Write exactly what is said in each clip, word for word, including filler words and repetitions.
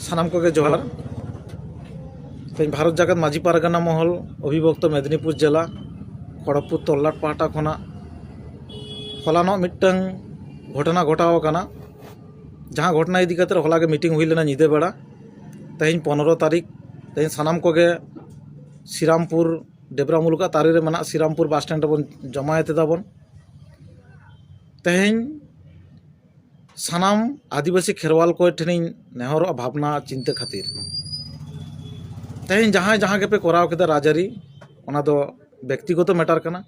ᱥᱟᱱᱟᱢ ᱠᱚᱜᱮ ᱡᱚᱦᱟᱨ᱾ ᱛᱮᱦᱮᱧ ᱵᱷᱟᱨᱚᱛ ᱡᱟᱠᱟᱛ ᱢᱟᱹᱡᱷᱤ ᱯᱟᱨᱜᱟᱱᱟ ᱢᱚᱦᱚᱞ ᱚᱵᱷᱤᱵᱷᱚᱠᱛᱚ ᱢᱮᱫᱽᱱᱤᱯᱩᱨ ᱡᱮᱞᱟ ᱠᱷᱚᱲᱚᱜᱽᱯᱩᱨ ᱛᱚᱞᱞᱟᱴ ᱯᱟᱦᱴᱟ ᱠᱷᱚᱱᱟᱜ ᱦᱚᱞᱟᱱᱚᱜ ᱢᱤᱫᱴᱟᱝ ᱜᱷᱚᱴᱚᱱᱟ ᱜᱷᱚᱴᱟᱣ ᱟᱠᱟᱱᱟ, ᱡᱟᱦᱟᱸ ᱜᱷᱚᱴᱚᱱᱟ ᱤᱫᱤ ᱠᱟᱛᱮ ᱦᱚᱞᱟ ᱜᱮ ᱢᱤᱴᱤᱝ ᱦᱩᱭ ᱞᱮᱱᱟ ᱧᱤᱫᱟᱹ ᱵᱮᱲᱟ᱾ ᱛᱮᱦᱮᱧ ᱯᱚᱱᱨᱚ ᱛᱟᱹᱨᱤᱠᱷ, ᱛᱮᱦᱮᱧ ᱥᱟᱱᱟᱢ ᱠᱚᱜᱮ ᱥᱨᱤᱨᱟᱢᱯᱩᱨ ᱰᱮᱵᱽᱨᱟ ᱢᱩᱞᱩᱠᱟᱜ ᱛᱟᱹᱨᱤ ᱨᱮ ᱢᱮᱱᱟᱜ ᱥᱨᱤᱨᱟᱢᱯᱩᱨ ᱵᱟᱥ ᱥᱴᱮᱱᱰ ᱨᱮᱵᱚᱱ ᱡᱚᱢᱟᱭᱮᱫ ᱛᱟᱵᱚᱱ᱾ ᱛᱮᱦᱮᱧ ᱥᱟᱱᱟᱢ ᱟᱹᱫᱤᱵᱟᱹᱥᱤ ᱠᱷᱮᱨᱣᱟᱞ ᱠᱚ ᱴᱷᱮᱱᱤᱧ ᱱᱮᱦᱚᱨᱚᱜᱼᱟ ᱵᱷᱟᱵᱽᱱᱟ ᱪᱤᱱᱛᱟᱹ ᱠᱷᱟᱹᱛᱤᱨ᱾ ᱛᱮᱦᱮᱧ ᱡᱟᱦᱟᱸᱭ ᱡᱟᱦᱟᱸ ᱜᱮᱯᱮ ᱠᱚᱨᱟᱣ ᱠᱮᱫᱟ ᱨᱟᱡᱽᱟᱹᱨᱤ, ᱚᱱᱟ ᱫᱚ ᱵᱮᱠᱛᱤᱜᱚᱛᱚ ᱢᱮᱴᱟᱨ ᱠᱟᱱᱟ,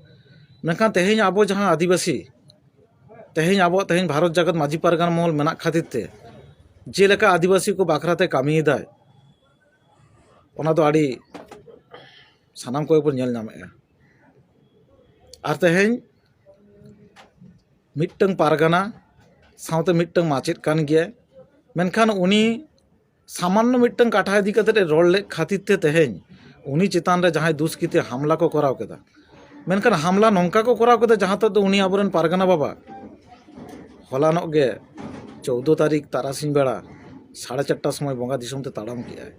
ᱢᱮᱱᱠᱷᱟᱱ ᱛᱮᱦᱮᱧ ᱟᱵᱚ ᱡᱟᱦᱟᱸ ᱟᱹᱫᱤᱵᱟᱹᱥᱤ, ᱛᱮᱦᱮᱧ ᱟᱵᱚᱣᱟᱜ ᱛᱮᱦᱮᱧ ᱵᱷᱟᱨᱚᱛ ᱡᱟᱠᱟᱛ ᱢᱟᱹᱡᱷᱤ ᱯᱟᱨᱜᱟᱱᱟ ᱢᱚᱦᱚᱞ ᱢᱮᱱᱟᱜ ᱠᱷᱟᱹᱛᱤᱨ ᱛᱮ ᱡᱮᱞᱮᱠᱟ ᱟᱹᱫᱤᱵᱟᱹᱥᱤ ᱠᱚ ᱵᱟᱠᱷᱨᱟ ᱛᱮ ᱠᱟᱹᱢᱤᱭᱮᱫᱟᱭ, ᱚᱱᱟ ᱫᱚ ᱟᱹᱰᱤ ᱥᱟᱱᱟᱢ ᱠᱚᱜᱮ ᱵᱚᱱ ᱧᱮᱞ ᱧᱟᱢᱮᱫᱼᱟ᱾ ᱟᱨ ᱛᱮᱦᱮᱧ ᱢᱤᱫᱴᱟᱝ ᱯᱟᱨᱜᱟᱱᱟ ᱥᱟᱶᱛᱮ ᱢᱤᱫᱴᱟᱝ ᱢᱟᱪᱮᱫ ᱠᱟᱱ ᱜᱮᱭᱟᱭ, ᱢᱮᱱᱠᱷᱟᱱ ᱩᱱᱤ ᱥᱟᱢᱟᱱᱱᱚ ᱢᱤᱫᱴᱟᱝ ᱠᱟᱛᱷᱟ ᱤᱫᱤ ᱠᱟᱛᱮ ᱮ ᱨᱚᱲ ᱞᱮᱫ ᱠᱷᱟᱹᱛᱤᱨ ᱛᱮ ᱛᱮᱦᱮᱧ ᱩᱱᱤ ᱪᱮᱛᱟᱱ ᱨᱮ ᱡᱟᱦᱟᱸᱭ ᱫᱩᱥᱠᱨᱤᱛᱤ ᱦᱟᱢᱞᱟ ᱠᱚ ᱠᱚᱨᱟᱣ ᱠᱮᱫᱟ᱾ ᱢᱮᱱᱠᱷᱟᱱ ᱦᱟᱢᱞᱟ ᱱᱚᱝᱠᱟ ᱠᱚ ᱠᱚᱨᱟᱣ ᱠᱮᱫᱟ, ᱡᱟᱦᱟᱸ ᱛᱮᱫᱚ ᱩᱱᱤ ᱟᱵᱚᱨᱮᱱ ᱯᱟᱨᱜᱟᱱᱟ ᱵᱟᱵᱟ ᱦᱚᱞᱟᱱᱚᱜ ᱜᱮ ᱪᱳᱫᱽᱫᱳ ᱛᱟᱹᱨᱤᱠᱷ ᱛᱟᱨᱟᱥᱤᱧ ᱵᱮᱲᱟ ᱥᱟᱲᱮ ᱪᱟᱨᱴᱟ ᱥᱚᱢᱚᱭ ᱵᱚᱸᱜᱟ ᱫᱤᱥᱚᱢ ᱛᱮ ᱛᱟᱲᱟᱢ ᱠᱮᱜᱼᱟᱭ᱾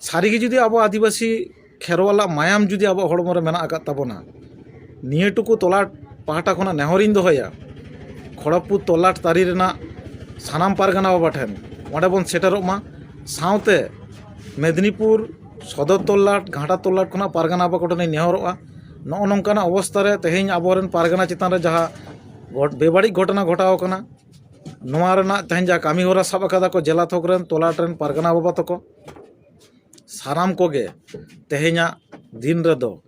ᱥᱟᱹᱨᱤᱜᱮ ᱡᱩᱫᱤ ᱟᱵᱚ ᱟᱹᱫᱤᱵᱟᱹᱥᱤ ᱠᱷᱮᱨᱣᱟᱞᱟᱜ ᱢᱟᱭᱟᱢ ᱡᱩᱫᱤ ᱟᱵᱚᱣᱟᱜ ᱦᱚᱲᱢᱚ ᱨᱮ ᱢᱮᱱᱟᱜ ᱟᱠᱟᱫ ᱛᱟᱵᱚᱱᱟ, ᱱᱤᱭᱟᱹ ᱴᱩᱠᱩ ᱛᱚᱞᱟᱴ ᱯᱟᱦᱴᱟ ᱠᱷᱚᱱᱟᱜ ᱱᱮᱦᱚᱨᱤᱧ ᱫᱚᱦᱚᱭᱟ, ᱠᱷᱚᱲᱚᱜᱽᱯᱩᱨ ᱛᱚᱞᱟᱴ ᱛᱟᱹᱨᱤ ᱨᱮᱱᱟᱜ ᱥᱟᱱᱟᱢ ᱯᱟᱨᱜᱟᱱᱟ ᱵᱟᱵᱟ ᱴᱷᱮᱱ ᱚᱸᱰᱮ ᱵᱚᱱ ᱥᱮᱴᱮᱨᱚᱜ ᱢᱟ᱾ ᱥᱟᱶᱛᱮ ᱢᱮᱫᱽᱱᱤᱯᱩᱨ ᱥᱚᱫᱚᱨ ᱛᱚᱞᱞᱟᱴ, ᱜᱷᱟᱴᱟ ᱛᱚᱞᱞᱟᱴ ᱠᱷᱚᱱᱟᱜ ᱯᱟᱨᱜᱟᱱᱟ ᱵᱟᱵᱟ ᱠᱚᱴᱷᱮᱱᱤᱧ ᱱᱮᱦᱚᱨᱚᱜᱼᱟ, ᱱᱚᱜᱼᱚ ᱱᱚᱝᱠᱟᱱᱟᱜ ᱚᱵᱚᱥᱛᱟ ᱨᱮ ᱛᱮᱦᱮᱧ ᱟᱵᱚᱨᱮᱱ ᱯᱟᱨᱜᱟᱱᱟ ᱪᱮᱛᱟᱱ ᱨᱮ ᱡᱟᱦᱟᱸ ᱜᱷᱚᱴ-, ᱵᱮᱵᱟᱹᱲᱤᱡ ᱜᱷᱚᱴᱚᱱᱟ ᱜᱷᱚᱴᱟᱣ ᱟᱠᱟᱱᱟ, ᱱᱚᱣᱟ ᱨᱮᱱᱟᱜ ᱛᱮᱦᱮᱧ ᱡᱟᱦᱟᱸ ᱠᱟᱹᱢᱤ ᱦᱚᱨᱟ ᱥᱟᱵ ᱟᱠᱟᱫᱟ ᱠᱚ ᱡᱮᱞᱟ ᱛᱷᱚᱠ ᱨᱮᱱ, ᱛᱚᱞᱟᱴ ᱨᱮᱱ ᱯᱟᱨᱜᱟᱱᱟ ᱵᱟᱵᱟ ᱛᱟᱠᱚ, ᱥᱟᱱᱟᱢ ᱠᱚᱜᱮ ᱛᱮᱦᱮᱧᱟᱜ ᱫᱤᱱ ᱨᱮᱫᱚ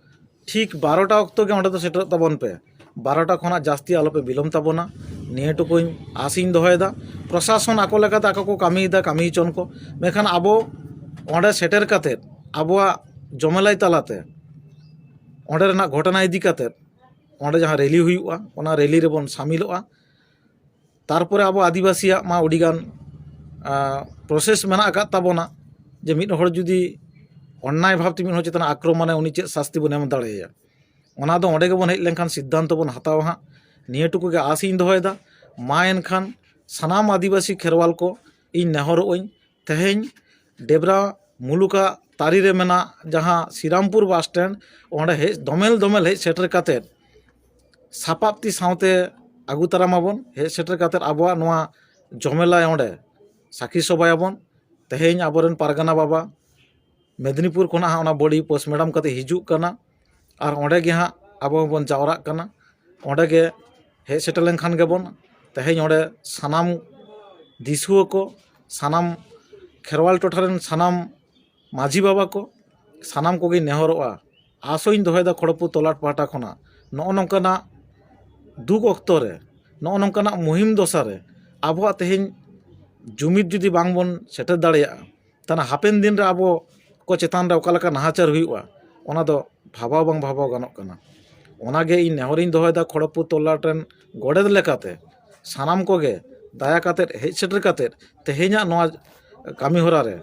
ᱴᱷᱤᱠ ᱵᱟᱨᱚᱴᱟ ᱚᱠᱛᱚ ᱜᱮ ᱚᱸᱰᱮ ᱫᱚ ᱥᱮᱴᱮᱨᱚᱜ ᱛᱟᱵᱚᱱ ᱯᱮ᱾ ᱵᱟᱨᱚᱴᱟ ᱠᱷᱚᱱᱟᱜ ᱡᱟᱹᱥᱛᱤ ᱟᱞᱚᱯᱮ ᱵᱤᱞᱚᱢ ᱛᱟᱵᱚᱱᱟ, ᱱᱤᱭᱟᱹ ᱴᱩᱠᱩᱧ ᱟᱥᱤᱧ ᱫᱚᱦᱚᱭᱮᱫᱟ᱾ ᱯᱨᱚᱥᱟᱥᱚᱱ ᱟᱠᱚ ᱞᱮᱠᱟᱛᱮ ᱟᱠᱚ ᱠᱚ ᱠᱟᱹᱢᱤᱭᱮᱫᱟ, ᱠᱟᱹᱢᱤ ᱦᱚᱪᱚᱱ ᱠᱚ, ᱢᱮᱱᱠᱷᱟᱱ ᱟᱵᱚ ᱚᱸᱰᱮ ᱥᱮᱴᱮᱨ ᱠᱟᱛᱮᱫ ᱟᱵᱚᱣᱟᱜ ᱡᱚᱢᱮᱞᱟᱭ ᱛᱟᱞᱟᱛᱮ ᱚᱸᱰᱮ ᱨᱮᱱᱟᱜ ᱜᱷᱚᱴᱚᱱᱟ ᱤᱫᱤ ᱠᱟᱛᱮᱫ ᱚᱸᱰᱮ ᱡᱟᱦᱟᱸ ᱨᱮᱞᱤ ᱦᱩᱭᱩᱜᱼᱟ, ᱚᱱᱟ ᱨᱮᱞᱤ ᱨᱮᱵᱚᱱ ᱥᱟᱢᱤᱞᱚᱜᱼᱟ᱾ ᱛᱟᱨᱯᱚᱨᱮ ᱟᱵᱚ ᱟᱹᱫᱤᱵᱟᱹᱥᱤᱭᱟᱜ ᱢᱟ ᱟᱹᱰᱤᱜᱟᱱ, ᱟ, ᱯᱨᱚᱥᱮᱥ ᱢᱮᱱᱟᱜ ᱟᱠᱟᱫ ᱛᱟᱵᱚᱱᱟ, ᱡᱮ ᱢᱤᱫ ᱦᱚᱲ ᱡᱩᱫᱤ ᱚᱱᱱᱟᱭ ᱵᱷᱟᱵᱽᱛᱮ ᱢᱤᱫ ᱦᱚᱲ ᱪᱮᱛᱟᱱ ᱟᱠᱨᱚᱢᱚᱱᱮ, ᱩᱱᱤ ᱪᱮᱫ ᱥᱟᱥᱛᱤ ᱵᱚᱱ ᱮᱢ ᱫᱟᱲᱮᱭᱟᱭᱟ, ᱚᱱᱟ ᱫᱚ ᱚᱸᱰᱮ ᱜᱮᱵᱚᱱ ᱦᱮᱡ ᱞᱮᱱᱠᱷᱟᱱ ᱥᱤᱫᱽᱫᱷᱟᱱᱛᱚ ᱵᱚᱱ ᱦᱟᱛᱟᱣᱟ ᱦᱟᱸᱜ᱾ ᱱᱤᱭᱟᱹ ᱴᱩᱠᱩ ᱜᱮ ᱟᱥ ᱤᱧ ᱫᱚᱦᱚᱭᱮᱫᱟ᱾ ᱢᱟ ᱮᱱᱠᱷᱟᱱ ᱥᱟᱱᱟᱢ ᱟᱹᱫᱤᱵᱟᱹᱥᱤ ᱠᱷᱮᱨᱣᱟᱞ ᱠᱚ ᱤᱧ ᱱᱮᱦᱚᱨᱚᱜ ᱟᱹᱧ, ᱛᱮᱦᱮᱧ ᱰᱮᱵᱽᱨᱟ ᱢᱩᱞᱩᱠᱟᱜ ᱛᱟᱹᱨᱤ ᱨᱮ ᱢᱮᱱᱟᱜ ᱡᱟᱦᱟᱸ ᱥᱨᱤᱨᱟᱢᱯᱩᱨ ᱵᱟᱥ ᱥᱴᱮᱱᱰ, ᱚᱸᱰᱮ ᱦᱮᱡ, ᱫᱚᱢᱮᱞ ᱫᱚᱢᱮᱞ ᱦᱮᱡ ᱥᱮᱴᱮᱨ ᱠᱟᱛᱮᱫ ᱥᱟᱯᱟᱵ ᱛᱤ ᱥᱟᱶᱛᱮ ᱟᱹᱜᱩ ᱛᱟᱨᱟ ᱢᱟᱵᱚᱱ᱾ ᱦᱮᱡ ᱥᱮᱴᱮᱨ ᱠᱟᱛᱮᱫ ᱟᱵᱚᱣᱟᱜ ᱱᱚᱣᱟ ᱡᱚᱢᱮᱞᱟᱭ ᱚᱸᱰᱮ ᱥᱟᱹᱠᱷᱤ ᱥᱚᱵᱷᱟᱭᱟᱵᱚᱱ᱾ ᱛᱮᱦᱮᱧ ᱟᱵᱚᱨᱮᱱ ᱯᱟᱨᱜᱟᱱᱟ ᱵᱟᱵᱟ ᱢᱮᱫᱽᱱᱤᱯᱩᱨ ᱠᱷᱚᱱᱟᱜ ᱦᱟᱸᱜ ᱚᱱᱟ ᱵᱚᱰᱤ ᱯᱳᱥᱴᱢᱚᱨᱴᱮᱢ ᱠᱟᱛᱮ ᱦᱤᱡᱩᱜ ᱠᱟᱱᱟ, ᱟᱨ ᱚᱸᱰᱮ ᱜᱮ ᱦᱟᱸᱜ ᱟᱵᱚ ᱦᱚᱸᱵᱚᱱ ᱡᱟᱣᱨᱟᱜ ᱠᱟᱱᱟ᱾ ᱚᱸᱰᱮ ᱜᱮ ᱦᱮᱡ ᱥᱮᱴᱮᱨ ᱞᱮᱱᱠᱷᱟᱱ ᱜᱮᱵᱚᱱ, ᱛᱮᱦᱮᱧ ᱚᱸᱰᱮ ᱥᱟᱱᱟᱢ ᱫᱤᱥᱩᱣᱟᱹ ᱠᱚ, ᱥᱟᱱᱟᱢ ᱠᱷᱮᱨᱣᱟᱞ ᱴᱚᱴᱷᱟ ᱨᱮᱱ ᱥᱟᱱᱟᱢ ᱢᱟᱹᱡᱷᱤ ᱵᱟᱵᱟ ᱠᱚ, ᱥᱟᱱᱟᱢ ᱠᱚᱜᱮᱧ ᱱᱮᱦᱚᱨᱚᱜᱼᱟ, ᱟᱥᱚᱧ ᱫᱚᱦᱚᱭᱮᱫᱟ ᱠᱷᱚᱲᱚᱯᱩᱨ ᱛᱚᱞᱟᱴ ᱯᱟᱦᱴᱟ ᱠᱷᱚᱱᱟᱜ ᱱᱚᱜᱼᱚ ᱱᱚᱝᱠᱟᱱᱟᱜ ᱫᱩᱠ ᱚᱠᱛᱚ ᱨᱮ, ᱱᱚᱜᱼᱚ ᱱᱚᱝᱠᱟᱱᱟᱜ ᱢᱩᱦᱤᱢ ᱫᱚᱥᱟ ᱨᱮ ᱟᱵᱚᱣᱟᱜ ᱛᱮᱦᱮᱧ ᱡᱩᱢᱤᱫ ᱡᱩᱫᱤ ᱵᱟᱝ ᱵᱚᱱ ᱥᱮᱴᱮᱨ ᱫᱟᱲᱮᱭᱟᱜᱼᱟ, ᱛᱟᱦᱚᱞᱮ ᱦᱟᱯᱮᱱ ᱫᱤᱱ ᱨᱮ ᱟᱵᱚ ᱠᱚ ᱪᱮᱛᱟᱱ ᱨᱮ ᱚᱠᱟ ᱞᱮᱠᱟ ᱱᱟᱦᱟᱪᱟᱨ ᱦᱩᱭᱩᱜᱼᱟ, ᱚᱱᱟ ᱫᱚ ᱵᱷᱟᱵᱟᱣ ᱵᱟᱝ ᱵᱷᱟᱵᱟᱣ ᱜᱟᱱᱚᱜ ᱠᱟᱱᱟ᱾ ᱚᱱᱟᱜᱮ ᱤᱧ ᱱᱮᱦᱚᱨᱤᱧ ᱫᱚᱦᱚᱭᱮᱫᱟ ᱠᱷᱚᱲᱚᱯᱩᱨ ᱛᱚᱞᱟᱴ ᱨᱮᱱ ᱜᱚᱰᱮᱛ ᱞᱮᱠᱟᱛᱮ, ᱥᱟᱱᱟᱢ ᱠᱚᱜᱮ ᱫᱟᱭᱟ ᱠᱟᱛᱮᱫ ᱦᱮᱡ ᱥᱮᱴᱮᱨ ᱠᱟᱛᱮᱫ ᱛᱮᱦᱮᱧᱟᱜ ᱱᱚᱣᱟ ᱠᱟᱹᱢᱤ ᱦᱚᱨᱟ ᱨᱮ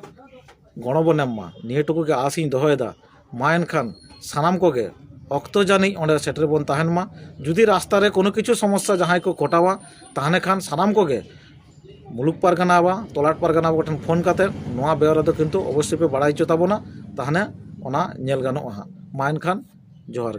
ᱜᱚᱲᱚ ᱵᱚᱱ ᱮᱢ ᱢᱟ, ᱱᱤᱭᱟᱹ ᱴᱩᱠᱩ ᱜᱮ ᱟᱥ ᱤᱧ ᱫᱚᱦᱚᱭᱮᱫᱟ᱾ ᱢᱟ ᱮᱱᱠᱷᱟᱱ ᱥᱟᱱᱟᱢ ᱠᱚᱜᱮ ᱚᱠᱛᱚ ᱡᱟᱹᱱᱤᱡ ᱚᱸᱰᱮ ᱥᱮᱴᱮᱨ ᱵᱚᱱ ᱛᱟᱦᱮᱱ ᱢᱟ᱾ ᱡᱩᱫᱤ ᱨᱟᱥᱛᱟ ᱨᱮ ᱠᱳᱱᱳ ᱠᱤᱪᱷᱩ ᱥᱚᱢᱚᱥᱥᱟ ᱡᱟᱦᱟᱸᱭ ᱠᱚ ᱠᱚᱴᱟᱣᱟ, ᱛᱟᱦᱚᱞᱮ ᱠᱷᱟᱱ ᱥᱟᱱᱟᱢ ᱠᱚᱜᱮ ᱢᱩᱞᱩᱠ ᱯᱟᱨᱜᱟᱱᱟ ᱵᱟ ᱛᱚᱞᱟᱴ ᱯᱟᱨᱜᱟᱱᱟ ᱵᱟ ᱠᱚᱴᱷᱮᱱ ᱯᱷᱳᱱ ᱠᱟᱛᱮᱫ ᱱᱚᱣᱟ ᱵᱮᱣᱨᱟ ᱫᱚ ᱠᱤᱱᱛᱩ ᱚᱵᱚᱥᱥᱳᱭ ᱯᱮ ᱵᱟᱲᱟᱭ ᱦᱚᱪᱚ ᱛᱟᱵᱚᱱᱟ, ᱛᱟᱦᱚᱞᱮ ᱚᱱᱟ ᱧᱮᱞ ᱜᱟᱱᱚᱜᱼᱟ ᱦᱟᱸᱜ᱾ ᱢᱟ ᱮᱱᱠᱷᱟᱱ ᱡᱚᱦᱟᱨ᱾